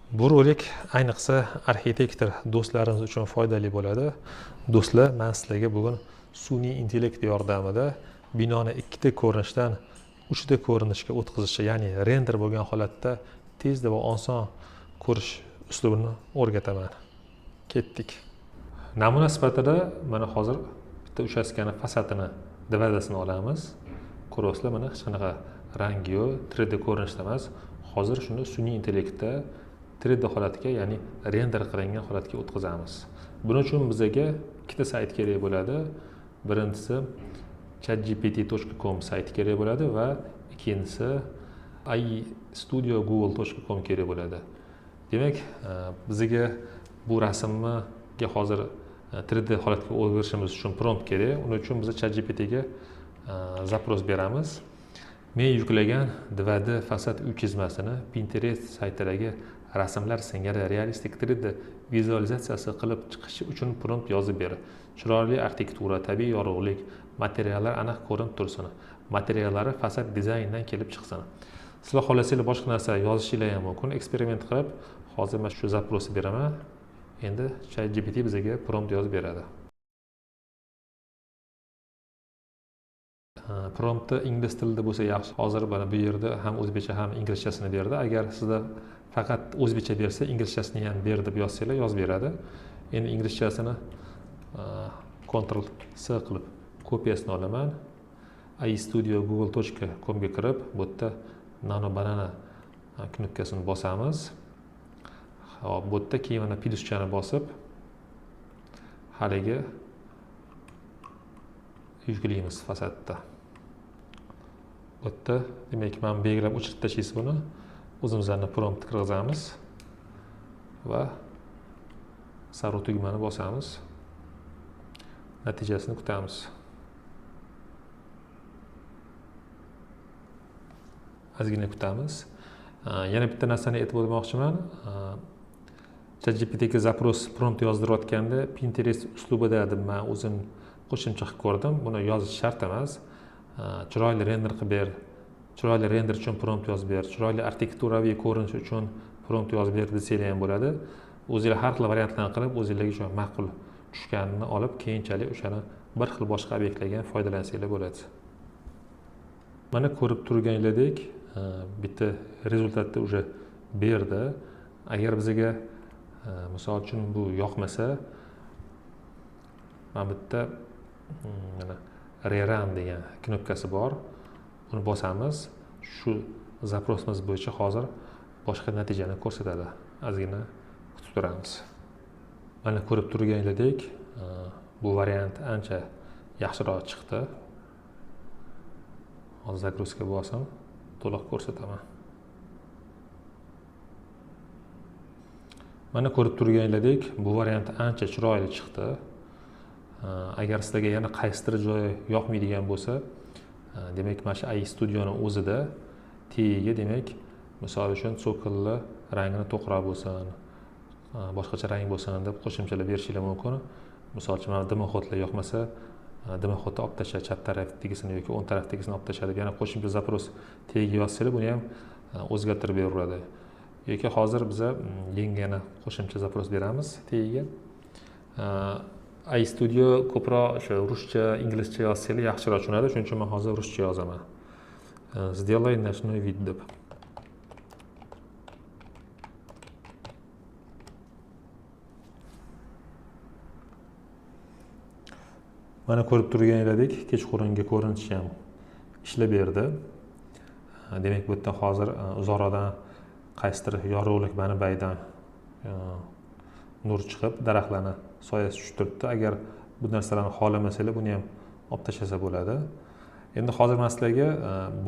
Bu rolik ayniqsa arxitektor do'stlarimiz uchun foydali bo'ladi. Do'stlar, men sizlarga bugun sun'iy intellekt yordamida binoni ikkita ko'rinishdan 3D ko'rinishga o'tkazishni, ya'ni render bo'lgan holatda tezda va oson ko'rish uslubini o'rgataman. Ketdik. Namuna sifatida mana hozir bitta uchastkani fasadini, 2D'sini olamiz. Ko'ryapsizlar, mana hech qanaqa rangi yo'q, 3D ko'rinishda emas. Hozir shuni sun'iy intellektda 3D holatiga, ya'ni render qilingan holatga o'tkazamiz. Buning uchun bizga ikkita sayt kerak bo'ladi. Birinchisi chatgpt.com sayti kerak bo'ladi va ikkinchisi aistudio.google.com kerak bo'ladi. Demak, bizga bu rasmga hozir 3D holatga o'zgarishimiz uchun prompt kerak. Uning uchun biz ChatGPTga запрос beramiz. Men yuklagan 2D fasad uy chizmasini Pinterest saytidagi rasmlar singari realistik 3D vizualizatsiyasi qilib chiqishi uchun prompt yozib ber. Chiroyli arxitektura, tabiiy yorug'lik, materiallar aniq ko'rinib tursin. Materiallari fasad dizaynidan kelib chiqsin. Sizlar xohlasanglar boshqa narsa yozishinglar ham mumkin. Eksperiment qilib, hozir men shu запросni beraman. Endi ChatGPT bizga prompt yozib beradi. Promptni ingliz tilida bo'lsa yaxshi. Hozir mana bu yerda ham o'zbekcha ham inglizchasini berdi. Agar sizda faqat o'zbekcha bersa, inglizchasini ham ber deb yozsanglar, yozib beradi. Endi inglizchasini Ctrl C qilib kopiyasini olaman. aistudio.google.com ga kirib, bu yerda Nano Banana knopkasini bosamiz. Xo'p, bu yerda keyin mana pluschani bosib haligi yuklaymiz fasadda. Bu yerda demak men belgilab o'chirib tashlaysiz buni. O'zimizlarni prompt kirgizamiz va sariq tugmani bosamiz. Natijasini kutamiz. Ozgina kutamiz. Yana bitta narsani aytib o'tmoqchiman. ChatGPTga запрос prompt yozdirayotganda Pinterest uslubida deb men o'zim qo'shimcha qilib ko'rdim. Buni yozish shart emas. Chiroyli render qilib ber, chiroyli render uchun prompt yozib ber, chiroyli arxitekturaviy ko'rinish uchun prompt yozib ber desanglar ham bo'ladi. O'zinglar har xil variantlarni qilib, o'zinglarga shu ma'qul tushganini olib, keyinchalik o'shani bir xil boshqa obyektlarga ham foydalansanglar bo'ladi. Mana ko'rib turganinglardek, bitta rezultatni уже berdi. Agar bizga misol uchun bu yoqmasa, mana bu yerda mana rerun degan knopkasi bor. Uni bosamiz. Shu запросimiz bo'yicha hozir boshqa natijani ko'rsatadi. Ozgina kutib turamiz. Mana ko'rib turganinglardek, bu variant ancha yaxshiroq chiqdi. Hozir загрузка bosib to'liq ko'rsataman. Mana ko'rib turganinglardek, bu variant ancha chiroyli chiqdi. Agar sizlarga yana qaysidir joyi yoqmaydigan bo'lsa, demak mana shu AI Studio'ni o'zida tagiga demak, misol uchun sokolni rangini to'qroq bo'lsin, boshqacha rang bo'lsin deb qo'shimchalar berishinglar mumkin. Misol uchun mana dimoxodlar yoqmasa, dimoxodni olib tasha, chap tarafdagisini yoki o'ng tarafdagisini olib tasha deb yana qo'shimcha запрос tagiga yozsanglar, buni ham o'zgartirib beraveradi. Yoki hozir biza yangi yana qo'shimcha запрос beramiz tagiga. AI Studio ko'proq o'sha ruscha, inglizcha yozsanglar yaxshiroq tushunadi. Shuning uchun men hozir ruscha yozaman. Сделай ночной вид deb. Mana ko'rib turganinglardek, kechqurungi ko'rinishi ham ishlab berdi. Demak, bu yerda hozir uzoqroqdan qaysidir yorug'lik manbaidan nur chiqib, daraxtlarni soyasi tushib turibdi. Agar bu narsalarni xohlamasanglar, buni ham olib tashlasa bo'ladi. Endi hozir men sizlarga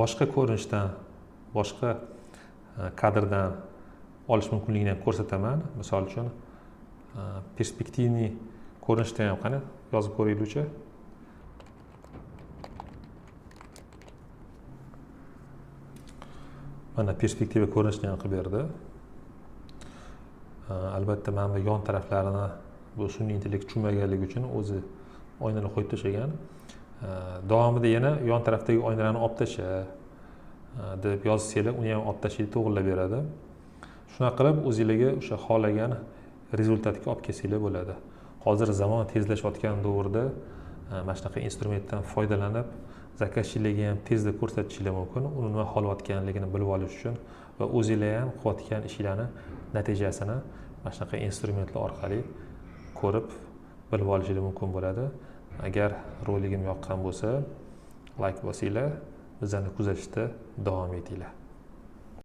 boshqa ko'rinishdan, boshqa kadrdan olish mumkinligini ham ko'rsataman. Misol uchun, perspektivniy ko'rinishda ham qani yozib ko'raylikchi. Mana perspektiva ko'rinishini ham qilib berdi. Albatta mana bu yon taraflarini bu sun'iy intellekt tushunmaganligi uchun o'zi oynani qo'yib tashlagan. Davomida yana yon tarafdagi oynalarni olib tasha deb yozsanglar, uni ham olib tashlaydi, to'g'rilab beradi. Shunaqa qilib o'zinglarga o'sha xohlagan результат ga olib kelsanglar bo'ladi. Hozir zamon tezlashayotgan davrda mana shunaqa instrumentdan foydalanib, заказчик larga ham tezda ko'rsatishinglar mumkin, uni nima xohlayotganligini bilib olish uchun va o'zinglar ham qilayotgan ishinglarni natijasini mana shunaqa instrumentlar orqali ko'rib, bilib olishinglar mumkin bo'ladi. Agar roligim yoqqan bo'lsa, layk bosinglar, bizlarni kuzatishda davom etinglar.